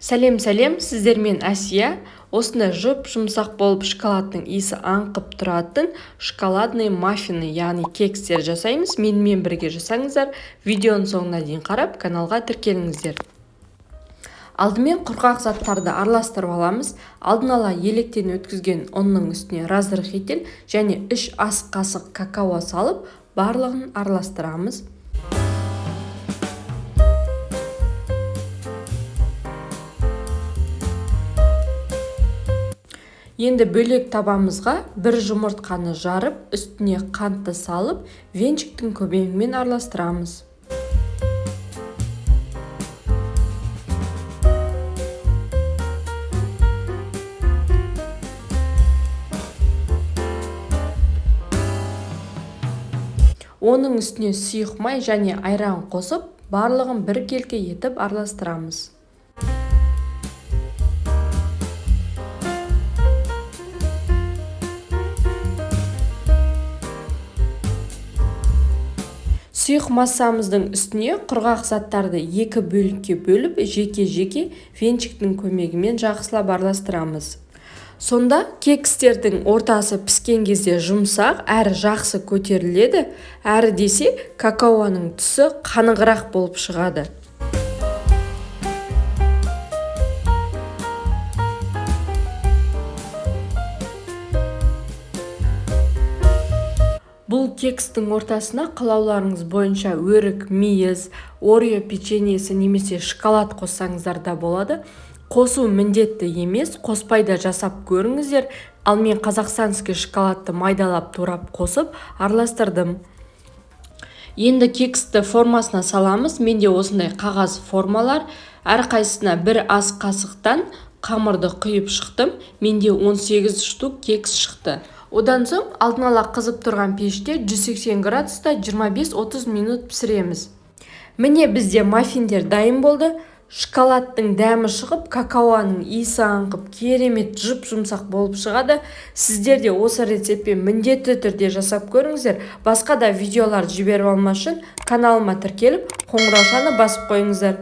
Сәлем, сәлем, сіздермен Әсия. Осындай жұп-жұмсақ болып шоколадтың иісі аңқып тұратын шоколадный маффины, яғни кекстер жасаймыз. Менімен бірге жасаңыздар. Видеоның соңына дейін қарап, каналға тіркеліңіздер. Алдымен құрғақ заттарды араластырып аламыз. Алдын ала електен өткізген ұнның үстіне разрыхитель және 3 ас қасық какао салып, барлығын араластырамыз. Енді бөлек табамызға бір жұмыртқаны жарып, үстіне қантты салып, венчиктің көмегімен араластырамыз. Оның үстіне сұйық май және айран қосып, барлығын біркелкі етіп араластырамыз. Сұйық массамыздың үстіне құрғақ заттарды екі бөлікке бөліп, жеке-жеке венчиктің көмегімен жақсылап араластырамыз. Сонда кекстердің ортасы піскен кезде жұмсақ, әрі жақсы көтеріледі, әрі десе какаоның түсі қанығырақ болып шығады. Бұл кекстің ортасына қалауларыңыз бойынша өрік, мейіз, орео печеньесі немесе шоколад қоссаңыздар да болады. Қосу міндетті емес, қоспай да жасап көріңіздер. Ал мен қазақстанский шоколадты майдалап турап қосып араластырдым. Енді кексті формасына саламыз. Менде осындай қағаз формалар. Әрқайсысына бір ас қасықтан қамырды құйып шықтым. Менде 18 штук кекс шықты. Одан соң алдын ала қызып тұрған пеште 180 градуста 25-30 минут пісіреміз. Міне бізде маффиндер дайын болды. Шоколадтың дәмі шығып, какаоның иісі аңқып, керемет жұп-жұмсақ болып шығады. Сіздер де осы рецептпен міндетті түрде жасап көріңіздер. Басқа да видеоларды жіберіп алмас үшін каналыма тіркеліп, қоңыраушаны басып қойыңыздар.